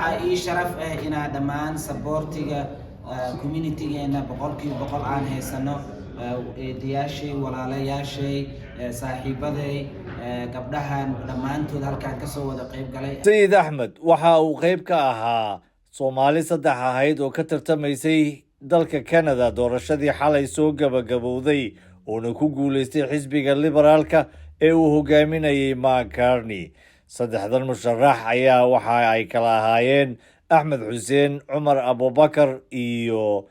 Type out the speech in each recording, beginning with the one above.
Waxaa ii sharaf ah inaa dhammaan supportiga communitygeena 100% aan haysano, eedayaashay, walaalayaashay, saaxiibaday, gabdhahan dhammaantood halkaan kasoo wada qayb galay. Sayid Axmed waxa uu qayb ka ahaa Soomaali saddex ahayd oo ka tartamaysay dalka Canada doorashadii xalay soo gabagabowday, uuna ku guuleystay xisbiga Liberaalka ee uu hogaaminayay Mark Carney. Saddexdan musharax ayaa waxa ay kala ahaayeen Axmed Xuseen, Cumar Abubakar iyo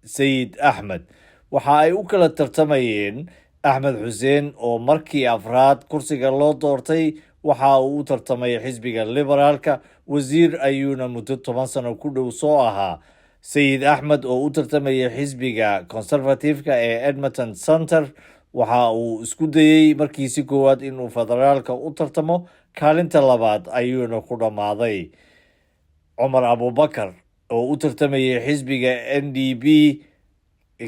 Sayid Axmed. Waxa ay u kala tartamayeen Axmed Xuseen oo markii afraad kursiga loo doortay. Waxa uu u tartamay xisbiga Liberaalka, wasiir ayuuna muddo 10 sano ku dhow soo ahaa. Sayid Axmed oo u tartamayay xisbiga Conservative-ka ee Edmonton Center waxa uu isku dayey markiisi koowaad inuu federaalka u tartamo, kaalinta labaad ayuuna ku dhammaaday. Cumar Abubakar oo u tartamayay xisbiga NDP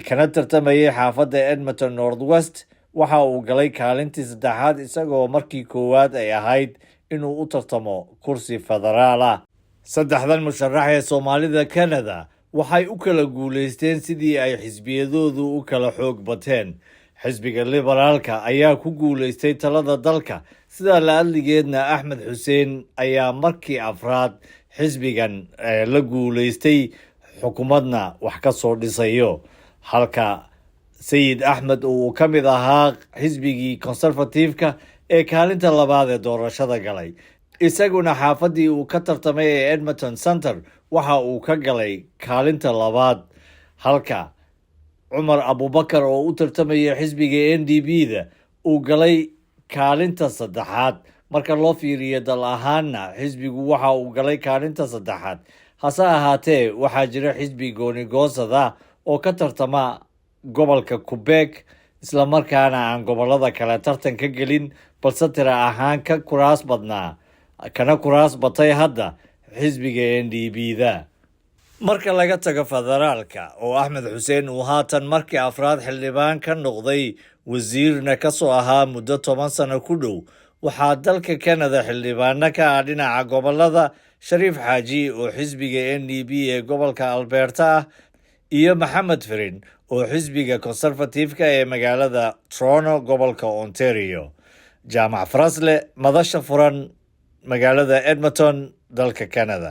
kana tartamayay xaafadda Edmonton North West waxa uu galay kaalintii saddexaad, isagoo markii koowaad ay ahayd inuu u tartamo kursi federaal ah. Saddexdan musharax ee Soomaalida Canada waxay u kala guuleysteen sidii ay xisbiyadoodu u kala xoog bateen. Xisbiga Liberaalka ayaa ku guuleystay talada dalka, sidaa la adligeedna Axmed Xuseen ayaa markii afraad xisbigan la guuleystay, xukuumadna wax ka soo dhisayo, halka Sayid Axmed uu ka mid ahaa xisbigii Conservative-ka ee kaalinta labaad ee doorashada galay. Isaguna xaafadii uu ka tartamay ee Edmonton Center waxa uu ka galay kaalinta labaad, halka Cumar Abubakar oo u tartamaya xisbiga NDP da uu galay kaalinta saddexaad. Marka loo fiiriyo dal ahaanna, xisbigu waxa uu galay kaalinta saddexaad. Hase ahaatee, waxaa jira xisbi goonigoosada oo ka tartama gobolka Quebec, islamarkaana aan gobolada kale tartan ka gelin, balse tira ahaan ka kuraas badnaa kana kuraas batay hadda xisbiga NDP da. Marka laga tago federaalka oo Axmed Xuseen uu haatan markii afraad xildhibaan ka noqday, wasiirna ka soo ahaa muddo 10 sano ku dhow, waxaa dalka Canada xildhibaano ka ah dhinaca gobolada Shariif Xaaji oo xisbiga NDP ee gobolka Alberta ah iyo Maxamed Firin oo xisbiga Conservative-ka ee magaalada Toronto, gobolka Ontario. Jaamac Farasle, Madasha Furan, magaalada Edmonton, dalka Canada.